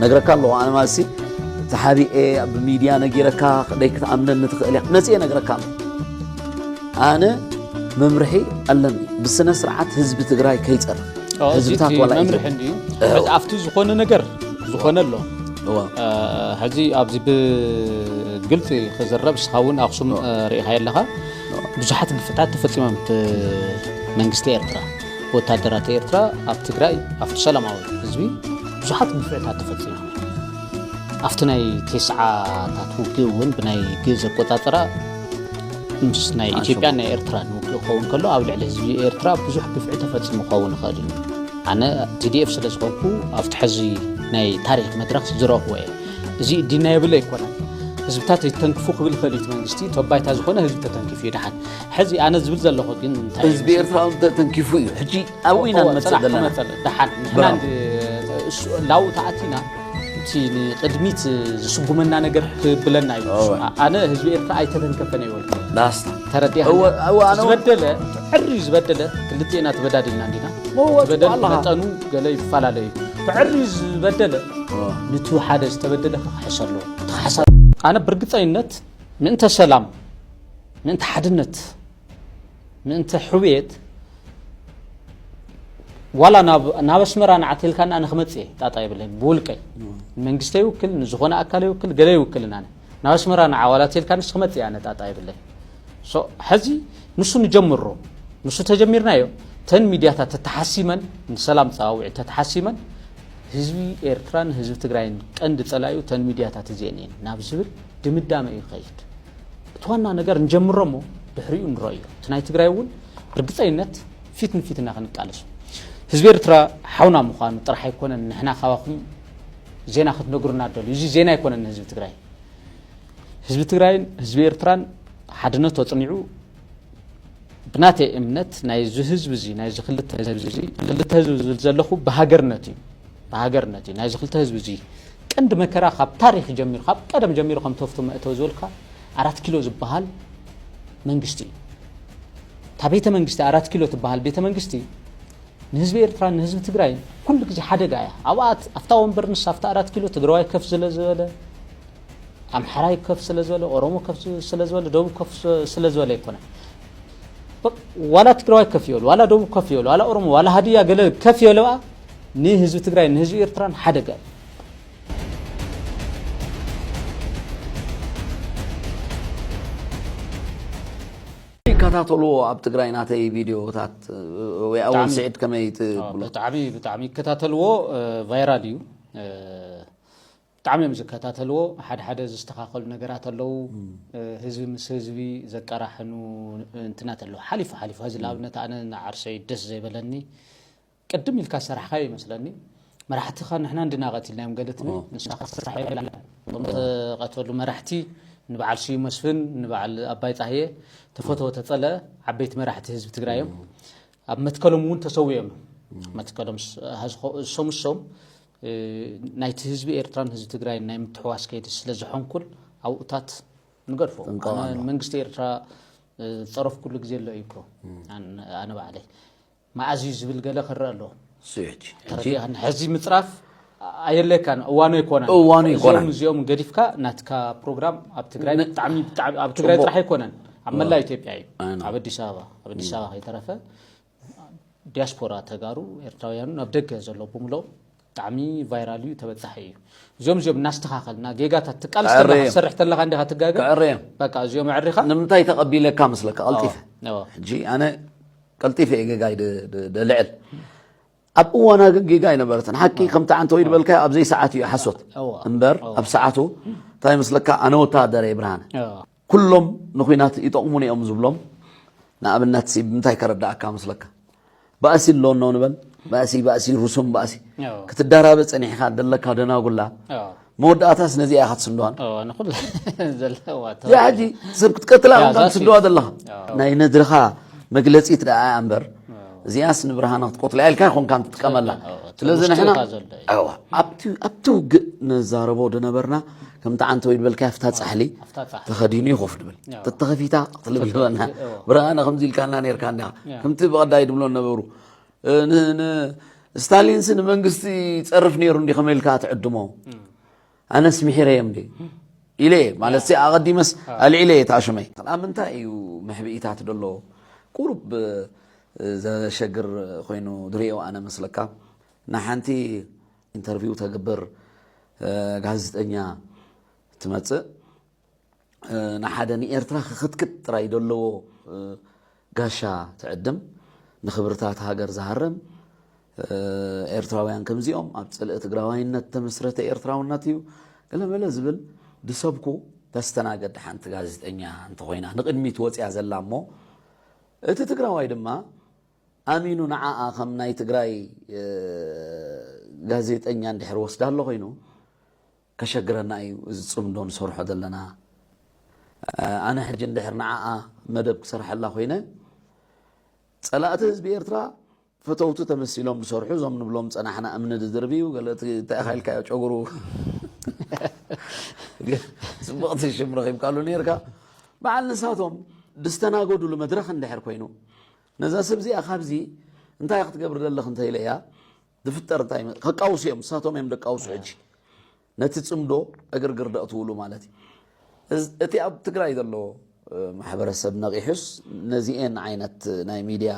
ነግረካ ኣለኹ ኣነ ማለትሲ ተሓቢኤ ብሚድያ ነጊረካ ደይ ክትኣምነኒ ትኽእል እያ መፅኤ ነግረካ ኣለኹ ኣነ መምርሒ ኣለኒ ብስነ ስርዓት ህዝቢ ትግራይ ከይፀርፍ ህዝብታት ዋላ መምርሒ እንድዩ ኣብቲ ዝኾነ ነገር ዝኾነ ኣሎ ሕዚ ኣብዚ ብግልፂ ክዝረብ እስኻ እውን ኣክሱም ርኢኻ ኣለኻ ብዙሓት ግፍዕታት ተፈፂሞም መንግስቲ ኤርትራ ወታደራት ኤርትራ ኣብ ትግራይ ኣብቲ ሰላማዊ ህዝቢ ብዙሓት ግፍዕታት ተፈፂሞም ኣብቲ ናይ ቴስዓታት ውግእ እውን ብናይ ግእዝ ኣቆፃፅራ ምስ ናይ ኢትዮጵያን ናይ ኤርትራን ውግእ ክኸውን ከሎ ኣብ ልዕሊ ህዝቢ ኤርትራ ብዙሕ ግፍዒ ተፈፂሙ ክኸውን ይኽእል እዩ ኣነ ቲዲኤፍ ስለ ዝኾንኩ ኣብቲ ሕዚ ናይ ታሪክ መድረክ ዝረኽቦ እየ እዚ ዲና የብለ ኣይኮነን ህዝብታት ተንክፉ ክብል ይኽእል እቲ መንግስቲ ተባይታ ዝኾነ ህዝቢ ተተንኪፉ እዩ ድሓን ሕዚ ኣነ ዝብል ዘለኹ ግን እንታይ ህዝቢ ኤርትራ እውን ተተንኪፉ እዩ ሕጂ ኣብኡ ኢና ንመፅእ ዘለና ድሓን ንሕና ላው ተኣቲና እቲ ንቅድሚት ዝስጉመና ነገር ክብለና እዩ ኣነ ህዝቢ ኤርትራ ኣይተተንከፈን ይበልኩ ዳስታ ተረዲኻ ዝበደለ ትዕሪ ዝበደለ ክልቴና ተበዳዲልና እንዲና ዝበደል መጠኑ ገለ ይፈላለ እዩ ትዕሪ ዝበደለ ንቱ ሓደ ዝተበደለ ክሕሰ ኣለዎ ተሓሳ ኣነ ብርግፀኝነት ምእንተ ሰላም ምእንተ ሓድነት ምእንተ ሕውየት ዋላ ናብ ኣስመራ ንዓ ተልካኒ ኣነ ክመጽእ እየ ጣጣ የብለይን ብውልቀይ ንመንግስተ ይውክል ንዝኾነ ኣካል ይውክል ገለ ይውክልን ኣነ ናብ ኣስመራ ንዓ ዋላ ተልካንስ ክመጽእ እየ ኣነ ጣጣ የብለይን ሕዚ ንሱ ንጀምሮ ንሱ ተጀሚርናዮ ተን ሚድያታት ተተሓሲመን ንሰላም ፃዋውዒ ተተሓሲመን ህዝቢ ኤርትራን ህዝቢ ትግራይን ቀንዲ ፀላዩ ተን ሚድያታት እዚአን እየን ናብ ዝብል ድምዳመ እዩ ይኸይድ እቲ ዋና ነገር ንጀምሮ እሞ ድሕሪኡ ንረእዮ እቲ ናይ ትግራይ እውን ርግፀይነት ፊት ንፊት ኢና ክንቃለስ ህዝቢ ኤርትራ ሓውና ምዃኑ ጥራሕ ኣይኮነን ንሕና ካባኹም ዜና ክትነግሩና ደልዩ እዚ ዜና ኣይኮነን ንህዝቢ ትግራይ ህዝቢ ትግራይን ህዝቢ ኤርትራን ሓድነቱ ኣፅኒዑ ብናተይ እምነት ናይዚ ህዝቢ እዚ ናይዚ ክልተ ህዝቢ እዚ ክልተ ህዝቢ ዝብል ዘለኹ ብሃገርነት እዩ ብሃገርነት እዩ ናይዚ ክልተ ህዝቢ እዚ ቀንዲ መከራ ካብ ታሪክ ጀሚሩ ካብ ቀደም ጀሚሩ ከም ተፍቶ መእተው ዝበልካ ኣራት ኪሎ ዝበሃል መንግስቲ እዩ እታ ቤተ መንግስቲ ኣራት ኪሎ ትበሃል ቤተ መንግስቲ ንህዝቢ ኤርትራን ንህዝቢ ትግራይን ኩሉ ግዜ ሓደጋ እያ ኣብኣ ኣብታ ወንበር ንሳ ኣብታ ኣራት ኪሎ ትግራዋይ ከፍ ስለ ዝበለ ኣምሓራይ ከፍ ስለ ዝበለ ኦሮሞ ከፍ ስለ ዝበለ ደቡብ ከፍ ስለ ዝበለ ኣይኮነን ዋላ ትግራዋይ ከፍ ይበል ዋላ ደቡብ ከፍ ይበል ዋላ ኦሮሞ ዋላ ሃድያ ገለ ከፍ ይበል በኣ ንህዝቢ ትግራይ ንህዝቢ ኤርትራን ሓደጋ እዩ ይከታተልዎ ኣብ ትግራይ ናተይ ቪድዮታት ወይ ኣወል ስዒድ ከመይ ትብሎ ብጣዕሚ ብጣዕሚ ይከታተልዎ ቫይራል እዩ ብጣዕሚ እዮም ዝከታተልዎ ሓደ ሓደ ዝስተኻኸሉ ነገራት ኣለዉ ህዝቢ ምስ ህዝቢ ዘቀራሕኑ እንትናት ኣለዉ ሓሊፉ ሓሊፉ ዚ ንኣብነት ኣነ ንዓርሰይ ደስ ዘይበለኒ ቅድም ኢልካ ዝሰራሕካዮ ይመስለኒ መራሕትኻ ንሕና እንድና ቀቲልናዮም ገለ ትብል ንስኻ ክትሰርሕ የብላን እቶም ተቐተሉ መራሕቲ ንበዓል ስዩ መስፍን ንበዓል ኣባይ ፃህየ ተፈተወ ተፀለ ዓበይቲ መራሕቲ ህዝቢ ትግራይ እዮም ኣብ መትከሎም እውን ተሰዊኦም እዮም መትከሎም ዝሰሙ ዝሰም ናይቲ ህዝቢ ኤርትራን ህዝቢ ትግራይ ናይ ምትሕዋስ ከይዲ ስለ ዝሐንኩል ኣብኡታት ንገድፎ መንግስቲ ኤርትራ ዝፀረፍኩሉ ግዜ ኣሎ እዩ እኮ ኣነ ባዕለይ መኣዝዩ ዝብል ገለ ክረአ ኣለዎ ሕዚ ምፅራፍ ኣየለካን እዋኑ ኣይኮነን እዋኑ ኣይኮነን እዚኦም ገዲፍካ ናትካ ፕሮግራም ኣብ ትግራይ ብጣዕሚ ኣብ ትግራይ ጥራሕ ኣይኮነን ኣብ መላ ኢትዮጵያ እዩ ኣብ ኣዲስ ኣበባ ኣብ ኣዲስ ኣበባ ከይተረፈ ዲያስፖራ ተጋሩ ኤርትራውያኑ ናብ ደገ ዘሎ ብምሎ ብጣዕሚ ቫይራል እዩ ተበፃሒ እዩ እዚኦም እዚኦም እናስተኻኸልና ጌጋታት ትቃልስ ተለካ ትሰርሕ ተለካ እንዲኻ ትጋገ በቃ እዚኦም ኣዕሪኻ ንምንታይ ተቐቢለካ መስለካ ቀልጢፈ ሕጂ ኣነ ቀልጢፈ እየ ጌጋይ ደልዕል ኣብ እዋና ግን ጌጋ ኣይነበረትን ሓቂ ከምቲ ዓንተ ወይ ዝበልካዮ ኣብ ዘይሰዓት እዩ ሓሶት እምበር ኣብ ሰዓቱ እንታይ መስለካ ኣነ ወታደረ ብርሃነ ኩሎም ንኩናት ይጠቕሙኒ እዮም ዝብሎም ንኣብነት ብምንታይ ከረዳእካ መስለካ ባእሲ ኣሎ እኖ ንበል ባእሲ ባእሲ ሩሱም ባእሲ ክትደራበ ፀኒሕካ ደለካ ደናጉላ መወዳእታስ ነዚኣ ኢኻ ትስንድዋን እዚኣ ሕጂ ሰብ ክትቀትላ ኮንካ ትስንድዋ ዘለኻ ናይ ነድርኻ መግለፂት ደኣ እያ እምበር እዚኣስ ንብርሃነ ክትቆትላ ኢልካ ይኮንካ ትጥቀመላ ስለዚ ንሕና ኣብቲ ውግእ ንዛረቦ ደነበርና ከምቲ ዓንተ ወይ ድበልካ ፍታ ፃሕሊ ተኸዲኑ ይኮፍ ድብል ተተኸፊታ ክትልብልበና ብርሃነ ከምዚ ኢልካና ነርካ እንዲኻ ከምቲ ብቐዳይ ድብሎ ነበሩ ስታሊንስ ንመንግስቲ ይጸርፍ ነይሩ እንዲ ከመይ ኢልካ ትዕድሞ? ኣነስ ምሒረዮም እንዲ ኢለ ማለት ኣቐዲመስ ኣልዒለ እየ ታሽመይ። ኣብ ምንታይ እዩ ምሕብኢታት ደሎ? ቁሩብ ዘሸግር ኮይኑ ድሪኦ ኣነ መስለካ። ንሓንቲ ኢንተርቪው ተግብር ጋዜጠኛ ትመጽእ፣ ንሓደ ንኤርትራ ክኽትክት ጥራይ ደለዎ ጋሻ ትዕድም፣ ንኽብርታት ሃገር ዝሃርም፣ ኤርትራውያን ከምዚኦም ኣብ ጽልኢ ትግራዋይነት ተመስረተ ኤርትራውነት እዩ ገለመለ ዝብል ድሰብኩ ተስተናገድ ሓንቲ ጋዜጠኛ እንተኾይና ንቕድሚት ወፅያ ዘላ እሞ፣ እቲ ትግራዋይ ድማ ኣሚኑ ንዓኣ ከም ናይ ትግራይ ጋዜጠኛ እንድሕር ወስዳ ኣሎ ኮይኑ ከሸግረና እዩ። እዚ ፅምዶ ንሰርሖ ዘለና ኣነ ሕጂ እንድሕር ንዓኣ መደብ ክሰርሐላ ኮይነ፣ ፀላእቲ ህዝቢ ኤርትራ ፈተውቱ ተመሲሎም ዝሰርሑ፣ እዞም ንብሎም ፀናሕና እምኒ ድድርብ እዩ ገለ እቲ እንታይ ኢኻ ኢልካዮ ጨጉሩ ጽቡቕቲ ሽም ረኺብካሉ ነርካ። በዓል ንሳቶም ድስተናገዱሉ መድረኽ እንድሕር ኮይኑ፣ ነዛ ሰብ እዚኣ ካብዚ እንታይ ክትገብር ዘለኽ እንተኢለያ፣ ዝፍጠር እንታይ ከቃውሱ እዮም፣ ንሳቶም እዮም ደቃውሱ ሕጂ ነቲ ጽምዶ ዕግርግር ደእትውሉ ማለት እዩ። እቲ ኣብ ትግራይ ዘሎ ማሕበረሰብ ነቒሑስ ነዚኤን ዓይነት ናይ ሚድያ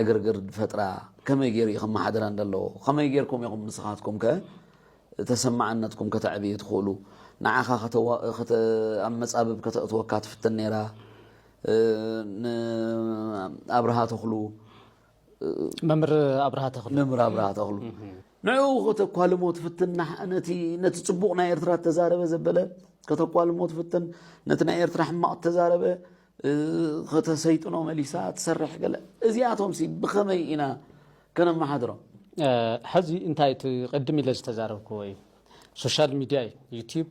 ዕግርግር ፈጥራ ከመይ ገይሩ እዩ ከመሓድረን ዘለዎ? ከመይ ጌርኩም ኢኹም ንስኻትኩም ከ ተሰማዕነትኩም ከተዕብዩ ትኽእሉ? ንዓኻ ኣብ መጻብብ ከተእትወካ ትፍትን ነይራ፣ ንኣብርሃ ተኽሉ መምህር ኣብርሃ ተኽሉ መምህር ኣብርሃ ተኽሉ ንዕኡ ከተኳልሞ ትፍትን፣ ነቲ ጽቡቕ ናይ ኤርትራ ተዛረበ ዘበለ ከተኳልሞ ትፍትን፣ ነቲ ናይ ኤርትራ ሕማቕ ተዛረበ ከተሰይጥኖ መሊሳ ትሰርሕ ገለ። እዚኣቶም ሲ ብኸመይ ኢና ከነመሓድሮም? ሕዚ እንታይ እቲ ቅድም ኢለ ዝተዛረብክዎ እዩ። ሶሻል ሚድያ እዩ፣ ዩቲዩብ፣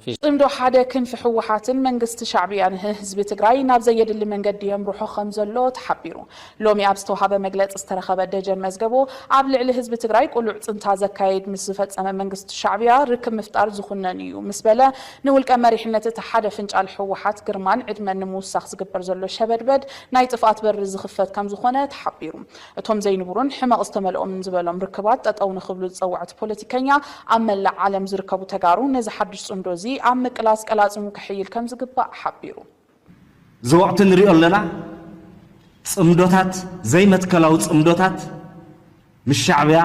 ፌስቡክ። ጽምዶ ሓደ ክንፊ ህወሓትን መንግስቲ ሻዕብያን ህዝቢ ትግራይ ናብ ዘየድሊ መንገዲ የምርሖ ከም ዘሎ ተሓቢሩ። ሎሚ ኣብ ዝተውሃበ መግለጺ ዝተረኸበ ደጀን መዝገቦ ኣብ ልዕሊ ህዝቢ ትግራይ ቅሉዕ ጽንታ ዘካየድ ምስ ዝፈጸመ መንግስቲ ሻዕብያ ርክብ ምፍጣር ዝኹነን እዩ ምስ በለ፣ ንውልቀ መሪሕነት እቲ ሓደ ፍንጫል ህወሓት ግርማን ዕድመን ንምውሳኽ ዝግበር ዘሎ ሸበድበድ ናይ ጥፍኣት በሪ ዝኽፈት ከም ዝኾነ ተሓቢሩ። እቶም ዘይንቡሩን ሕመቕ ዝተመልኦምን ዝበሎም ርክባት ጠጠው ንኽብሉ ዝጸወዐ እቲ ፖለቲከኛ፣ ኣብ መላእ ዓለም ዝርከቡ ተጋሩ ነዚ ሓድሽ ጽምዶ እዚ ኣብ ምቅላስ ቀላጽሙ ክሕይል ከም ዝግባእ ሓቢሩ። እዚ ወቕቲ ንሪኦ ኣለና። ጽምዶታት፣ ዘይመትከላዊ ጽምዶታት ምስ ሻዕብያ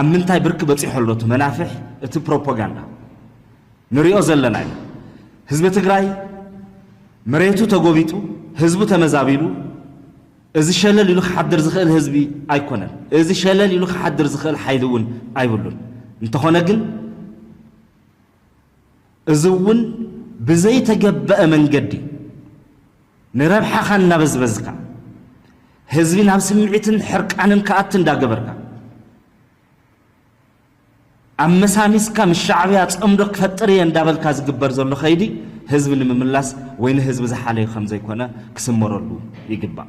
ኣብ ምንታይ ብርኪ በጺሑ ኣሎ እቲ መናፍሕ፣ እቲ ፕሮፓጋንዳ ንሪኦ ዘለና ኢና። ህዝቢ ትግራይ መሬቱ ተጎቢጡ፣ ህዝቡ ተመዛቢሉ፣ እዚ ሸለል ኢሉ ክሓድር ዝኽእል ህዝቢ ኣይኮነን። እዚ ሸለል ኢሉ ክሓድር ዝኽእል ሓይሊ እውን ኣይብሉን። እንተኾነ ግን እዚ እውን ብዘይተገበአ መንገዲ ንረብሓኻ እናበዝበዝካ፣ ህዝቢ ናብ ስምዒትን ሕርቃንን ክኣቲ እንዳገበርካ፣ ኣመሳሚስካ ምስ ሻዕብያ ጽምዶ ክፈጥር እየ እንዳበልካ ዝግበር ዘሎ ከይዲ ህዝቢ ንምምላስ ወይ ንህዝቢ ዝሓለዩ ከም ዘይኮነ ክስመረሉ ይግባእ።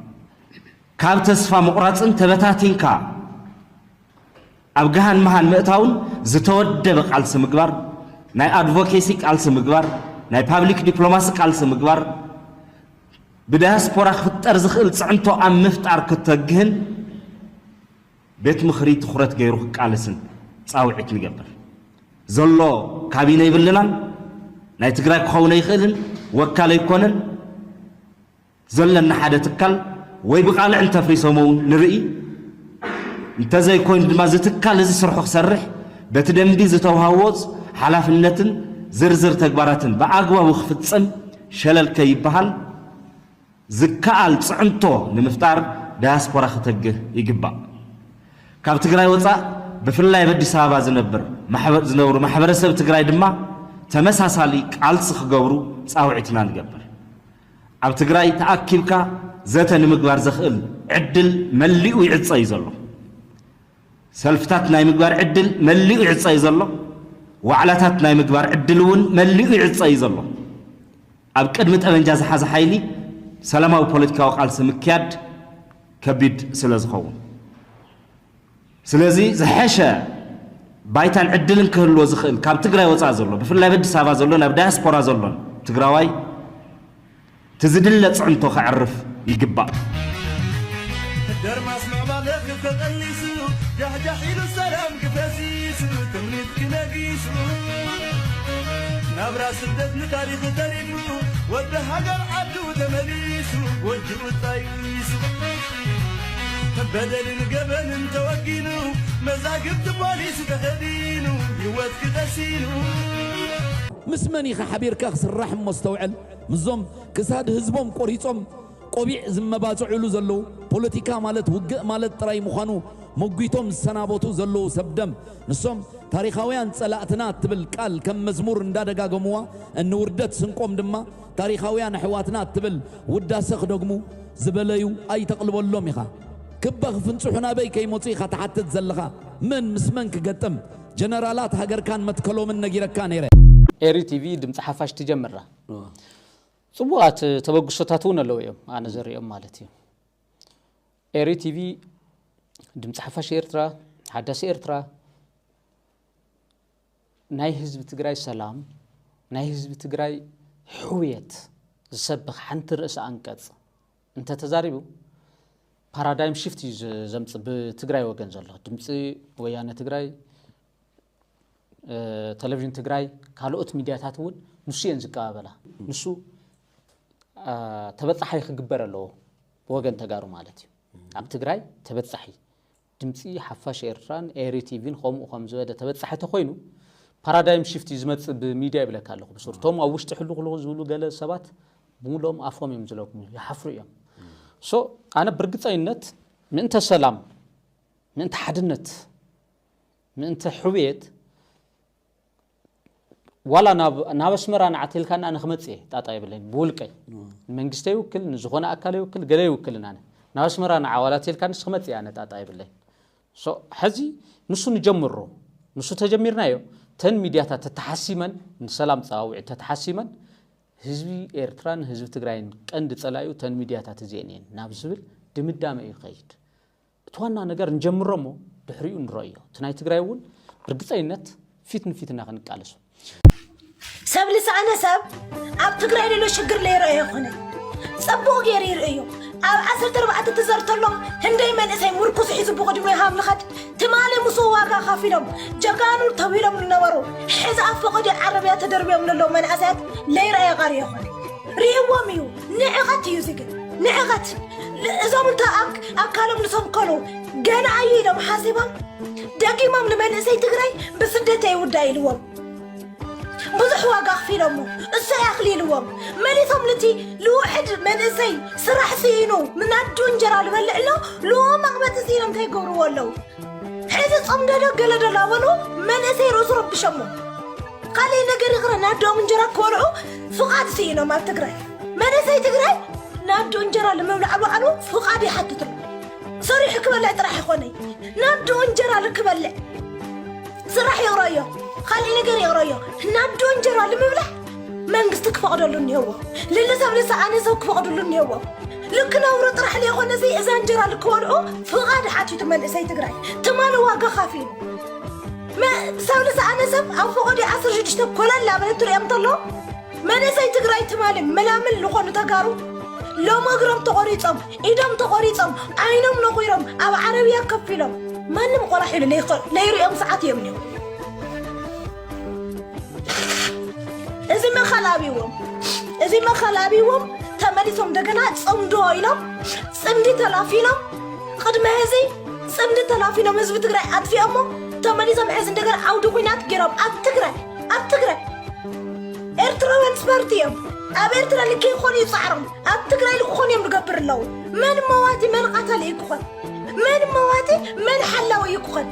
ካብ ተስፋ ምቑራጽን ተበታቲንካ ኣብ ገሃን መሃን ምእታውን ዝተወደበ ቃልሲ ምግባር፣ ናይ ኣድቮኬሲ ቃልሲ ምግባር፣ ናይ ፓብሊክ ዲፕሎማሲ ቃልሲ ምግባር፣ ብዳያስፖራ ክፍጠር ዝኽእል ጽዕንቶ ኣብ ምፍጣር ክተግህን ቤት ምኽሪ ትኹረት ገይሩ ክቃለስን ጻውዒት ንገብር። ዘሎ ካቢነ ይብልናን ናይ ትግራይ ክኸውን ኣይኽእልን፣ ወካል ኣይኮነን። ዘለና ሓደ ትካል ወይ ብቃልዕ እንተፍሪሶሞ እውን ንርኢ፣ እንተዘይኮይኑ ድማ እዚ ትካል እዚ ስርሑ ክሰርሕ በቲ ደንቢ ዝተውሃቦ ሓላፍነትን ዝርዝር ተግባራትን ብኣግባቡ ክፍጽም ሸለል ከይበሃል ዝከኣል ፅዕንቶ ንምፍጣር ዳያስፖራ ክተግህ ይግባእ። ካብ ትግራይ ወፃእ ብፍላይ ኣብ ኣዲስ ኣበባ ዝነብር ማሕበ- ዝነብሩ ማሕበረሰብ ትግራይ ድማ ተመሳሳሊ ቃልሲ ክገብሩ ፃውዒትና ንገብር። ኣብ ትግራይ ተኣኪብካ ዘተ ንምግባር ዘኽእል ዕድል መሊኡ ይዕፀ እዩ ዘሎ። ሰልፍታት ናይ ምግባር ዕድል መሊኡ ይዕፀ እዩ ዘሎ። ዋዕላታት ናይ ምግባር ዕድል እውን መሊኡ ይዕፀ እዩ ዘሎ። ኣብ ቅድሚ ጠበንጃ ዝሓዘ ሓይሊ ሰላማዊ ፖለቲካዊ ቃልሲ ምክያድ ከቢድ ስለ ዝኸውን፣ ስለዚ ዝሐሸ ባይታን ዕድልን ክህልዎ ዝኽእል ካብ ትግራይ ወፃእ ዘሎ፣ ብፍላይ ኣብ ኣዲስ ኣበባ ዘሎን ኣብ ዳያስፖራ ዘሎን ትግራዋይ እቲ ዝድለ ፅዕንቶ ከዕርፍ ይግባእ። ደርማስ ማማለክ ተቐሊሱ፣ ጃሕጃሕ ኢሉ ሰላም ክፈሲሱ፣ ትምኒት ክነጊሱ። ናብራ ስደት ንታሪኽ ተሪፉ፣ ወዲ ሃገር ዓዱ ተመሊሱ፣ ወጅቡ ጣይሱ። በደልን ገበንን ተወጊኑ፣ መዛግብቲ ፖሊስ ተኸዲኑ፣ ህይወት ክቐሲኑ። ምስ መን ኢኻ ሓቢርካ ክስራሕ እሞ ኣስተውዕል። ምስዞም ክሳድ ህዝቦም ቆሪጾም ቆቢዕ ዝመባጽዑሉ ዘለዉ፣ ፖለቲካ ማለት ውግእ ማለት ጥራይ ምዃኑ መጒቶም ዝሰናበቱ ዘለዉ ሰብ ደም፣ ንሶም ታሪኻውያን ጸላእትና እትብል ቃል ከም መዝሙር እንዳደጋገሙዋ፣ እንውርደት ስንቆም ድማ ታሪኻውያን ኣሕዋትና እትብል ውዳሰ ክደግሙ ዝበለዩ ኣይተቕልበሎም ኢኻ። ክበ ክፍንጽሑ ናበይ ከይመጹ ኢኻ ትሓትት ዘለኻ? መን ምስ መን ክገጥም? ጀነራላት ሃገርካን መትከሎምን ነጊረካ ነይረ። ኤሪ ቲቪ ድምፂ ሓፋሽ ትጀምራ። ፅቡቓት ተበግሶታት እውን ኣለዉ እዮም፣ ኣነ ዘሪኦም ማለት እዩ። ኤሪ ቲቪ፣ ድምፂ ሓፋሽ ኤርትራ፣ ሓዳሲ ኤርትራ፣ ናይ ህዝቢ ትግራይ ሰላም፣ ናይ ህዝቢ ትግራይ ሕውየት ዝሰብኽ ሓንቲ ርእሰ ኣንቀፅ እንተተዛሪቡ፣ ፓራዳይም ሽፍት እዩ ዘምፅእ ብትግራይ ወገን ዘሎ። ድምፂ ወያነ ትግራይ፣ ቴሌቪዥን ትግራይ፣ ካልኦት ሚድያታት እውን ንሱ እየን ዝቀባበላ። ንሱ ተበፃሓይ ክግበር ኣለዎ፣ ብወገን ተጋሩ ማለት እዩ። ኣብ ትግራይ ተበፃሒ ድምፂ ሓፋሽ ኤርትራን ኤሪ ቲቪን ከምኡ ከም ዝበለ ተበፃሒ ተኮይኑ፣ ፓራዳይም ሽፍት እዩ ዝመፅእ ብሚድያ ይብለካ ኣለኹ። ብሱር እቶም ኣብ ውሽጢ ሕሉኽሉኽ ዝብሉ ገለ ሰባት ብምሎም ኣፎም እዮም ዝለጉሙ፣ ይሓፍሩ እዮም። ሶ ኣነ ብርግፀይነት ምእንተ ሰላም፣ ምእንተ ሓድነት፣ ምእንተ ሕውየት ዋላ ናብ ኣስመራ ንዓ ተልካና ኣነ ክመፅእ እየ፣ ጣጣ የብለይን። ብውልቀይ፣ ንመንግስተ ይውክል፣ ንዝኾነ ኣካል ይውክል፣ ገለ ይውክልን ኣነ። ናብ ኣስመራ ንዓ ዋላ ተልካ ንስ ክመፅእ እየ ኣነ፣ ጣጣ የብለይን። ሶ ሕዚ ንሱ ንጀምሮ፣ ንሱ ተጀሚርናዮ። ተን ሚድያታት ተተሓሲመን፣ ንሰላም ፀዋውዒ ተተሓሲመን፣ ህዝቢ ኤርትራን ህዝቢ ትግራይን ቀንዲ ፀላኢኡ ተን ሚድያታት እዚኤን እየን ናብ ዝብል ድምዳመ እዩ ይኸይድ። እቲ ዋና ነገር ንጀምሮ እሞ ድሕሪኡ ንረእዮ። እቲ ናይ ትግራይ እውን ብርግፀይነት ፊት ንፊት ኢና ክንቃለሶ። ሰብ ልሰኣነ ሰብ ኣብ ትግራይ ዘሎ ሽግር ለይረእዮ ይኾነ። ፅቡቕ ገይሩ ይርእዮ። ኣብ ዓሰርተ ኣርባዕተ ተዘርተሎም ህንደይ መንእሰይ ምርኩስ ሒዙ ብቕድሚኡ ሃብ ንኸድ ትማሊ ምስኡ ዋጋ ከፊሎም ጀጋኑ ተብሂሎም ዝነበሩ ሕዚ ኣብ ፈቐዶ ዓረብያ ተደርብዮም ዘለዉ መናእሰያት ለይረኣየ ቀርዮ ይኾነ። ርእይዎም እዩ። ንዕቐት እዩ እዚ ግን ንዕቐት። እዞም እንተ ኣካሎም ዝሰንከሉ ገና ኣዩ ኢሎም ሓሲቦም ደጊሞም ንመንእሰይ ትግራይ ብስደት ኣይውዳእ ኢልዎም። ብዙሕ ዋጋ ኣኽፊሎሞ እሱ ኣይኣኽሊልዎም። መሊሶም ነቲ ልውሕድ መንእሰይ ስራሕ ስኢኑ ምናዱ እንጀራ ዝበልዕ ኣሎ ልዎ መቕመጢ ስኢኖም እንታይ ይገብርዎ ኣለዉ? ሕዚ ጾም ዶ ገለ ዶ እናበሉ መንእሰይ ርእሱ ረቢሾሞ። ካልእ ነገር ይቕረ ናዶም እንጀራ ክበልዑ ፍቓድ ስኢኖም ኣብ ትግራይ። መንእሰይ ትግራይ ናዱ እንጀራ ንምብላዕ ባዕሉ ፍቓድ ይሓትት ኣሎ። ሰሪሑ ክበልዕ ጥራሕ ይኾነይ ናዱ እንጀራ ልክበልዕ ስራሕ ይቕረዮ ካልእ ነገር ይቕረዮ ናዱ እንጀራ ንምብላዕ መንግስቲ ክፈቕደሉ እኒሄዎ። ልልሰብ ልሰኣነ ሰብ ክፈቕድሉ እኒሄዎ። ልክነብሩ ጥራሕ ለይኾነሲ እዛ እንጀራ ልክበልዑ ፍቓድ ሓቲቱ መንእሰይ ትግራይ ትማሊ ዋጋ ካፊሉ ሰብ ልሰኣነ ሰብ ኣብ ፈቐዲ ዓሰርተ ሽዱሽተ ኮለል ኣበለ ትሪኦም ተሎ መንእሰይ ትግራይ ትማሊ መላምል ዝኾኑ ተጋሩ ሎም እግሮም ተቖሪፆም ኢዶም ተቖሪፆም ዓይኖም ነቑሮም ኣብ ዓረብያ ከፊሎም ማንም ቆላሕ ኢሉ ለይሪኦም ሰዓት እዮም እዮም እዚ መኸል ኣብዎም እዚ መኸል ኣብዎም ተመሊሶም እንደገና ፅምዶ ኢሎም ፅምዲ ተላፊሎም ቅድሚ ሕዚ ፅምዲ ተላፊሎም ህዝቢ ትግራይ ኣጥፊኦሞ ተመሊሶም ሕዚ እንደገና ዓውዲ ኩናት ገይሮም ኣብ ትግራይ ኣብ ትግራይ ኤርትራውያን ስፓርቲ እዮም ኣብ ኤርትራ ልክ ይኾኑ እዩ ፃዕሮም ኣብ ትግራይ ልክ ክኾኑ እዮም ዝገብር ኣለዉ መን መዋቲ መን ቃታሊ እዩ ክኾን መን መዋቲ መን ሓላዊ እዩ ክኾን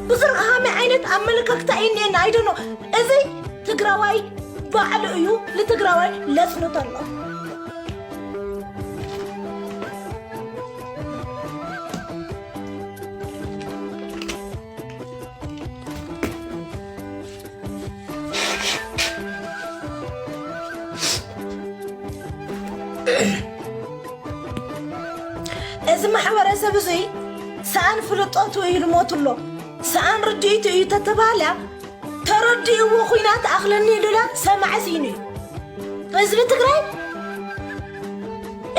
ብዙር ከሃመ ዓይነት ኣመለካክታ እኒኤና ኣይደኖ እዚ ትግራዋይ ባዕሉ እዩ ንትግራዋይ ለፅንቶ ኣሎ እዚ ማሕበረሰብ እዙይ ሰኣን ፍልጠቱ እዩ ልሞት ኣሎ ሰኣን ርድኢቱ እዩ ተተባሃለ ተረዲእዎ ኩናት ኣኽለኒ ኢሉላ ሰማዕ ስኢኑ እዩ ህዝቢ ትግራይ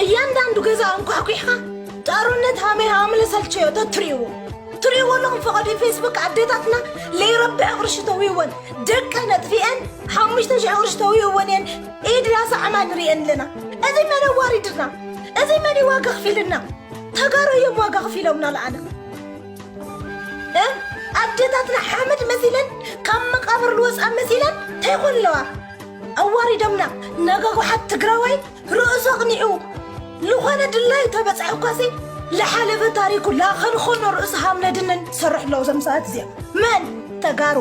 እያንዳንዱ ገዛ እንኳሕኩሕኻ ጣሩነት ሃመይ ሃምለ ሰልቸዮ ተትሪእዎ ትሪእዎ ኣለኹም። ፈቐዶ ፌስቡክ ኣዴታትና ለይረብሕ ቅርሺ ተዊወን ደቀን ኣጥፊአን ሓሙሽተ ሽሕ ቅርሺ ተዊወን እየን ኢድ ላሳዕማ ንሪእን ኣለና። እዚ መን ኣዋሪድና? እዚ መን እዩ ዋጋ ክፊልና? ተጋሩ እዮም ዋጋ ክፊሎምና ለኣና። እ? ኣዴታትና ሓመድ መሲለን ካብ መቃብር ልወፃ መሲለን ተይኮን ኣለዋ ኣዋሪዶምና። ነጋጉሓት ትግራዋይ ርእሱ ኣቕኒዑ ዝኾነ ድላዩ ተበፅሐ እኳሲ ለሓለፈ ታሪኩ ላኸንኾኖ ርእሱ ሃምነድንን ዝሰርሕ ኣለዉ ዘምሳት እዚኦም መን ተጋሩ